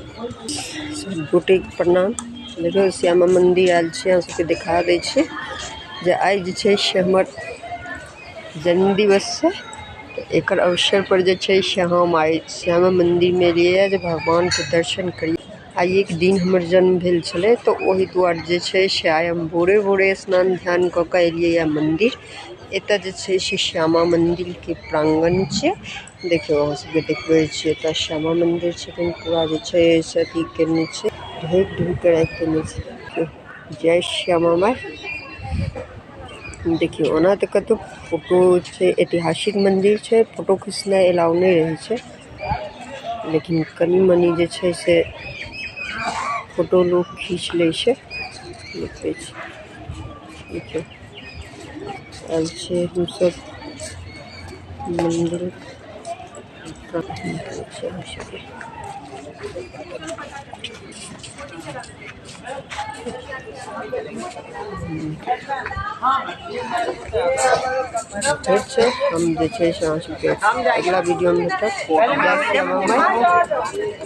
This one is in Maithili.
सब गोटे के प्रणाम। देखियौ श्यामा मंदिर आयल छी, अहाँ सबके देखा दै छी जे आइ जे छै से हमर जन्मदिवस छै। एकर अवसर पर जे छै से हम आइ श्यामा मंदिर मे एलियै जे भगवान के दर्शन करी। आइ एक दिन हमर जन्म भेल छलै, तऽ ओहि दुआरे जे छै से आइ हम भोरे भोरे स्नान ध्यान कऽ के एलियै या मंदिर। एतऽ जे छै से श्यामा मंदिर के प्रांगण छै। देखियौ अहाँ सबके देखबै छी, एतऽ श्यामा मंदिर छथिन, पूरा जे छै से अथी केने छै, ढकि ढुकि के राखि देने छै। जय श्यामा माय। देखियौ ओना तऽ कतौ फोटो छै, ऐतिहासिक मंदिर छै, फोटो खिचनाइ एलाउ नहि रहै छै, लेकिन कनि मनि जे छै से फोटो लोग खींच लै छै। देखै छी, देखियौ आयल छियै हमसब मंदिर। ठीक छै, हम जे छै से अहाँ सबके अगिला वीडियोमे भेटब। जय श्यामा माय।